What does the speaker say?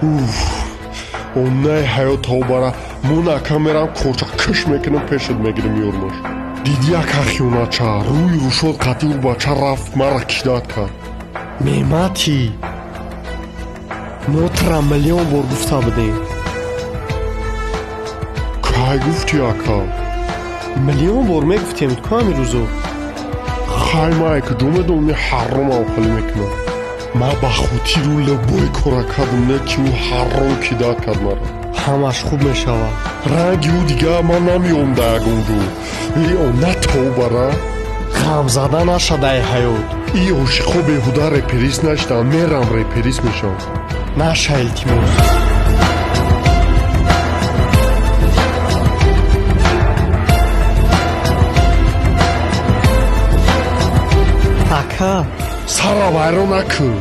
Уф, онаи ҳаёт тобара мон, ака, мерам, корча киш мекунам, пешат мегирам, ёрмаш. Диди, ака, хиёнатча рӯи рӯшод қатъи ӯ бача рафт, мара кидать кард. Меҳматӣ, мо тра миллион бор гуфта будем. Кай гуфтӣ, ака? Миллион бор мегуфтем ку ҳамин рӯзо. Хай, ман ай куҷо медонам, ҳаромам хеле мекунам. Ман ба хотиру любой кора кардам, не ки ӯ ҳаром кидать кард мара. Ҳамаш хуб мешавад. Ранги ӯ дига ман намеём да ягон ҷо. Э, она тобара. Ғамзада наша дай ҳаёт. И ошиқҳо беҳуда реперист нашуданд, мерам, реперист мешавам. Наша, илтимос. Ака. Сара вайрон накун.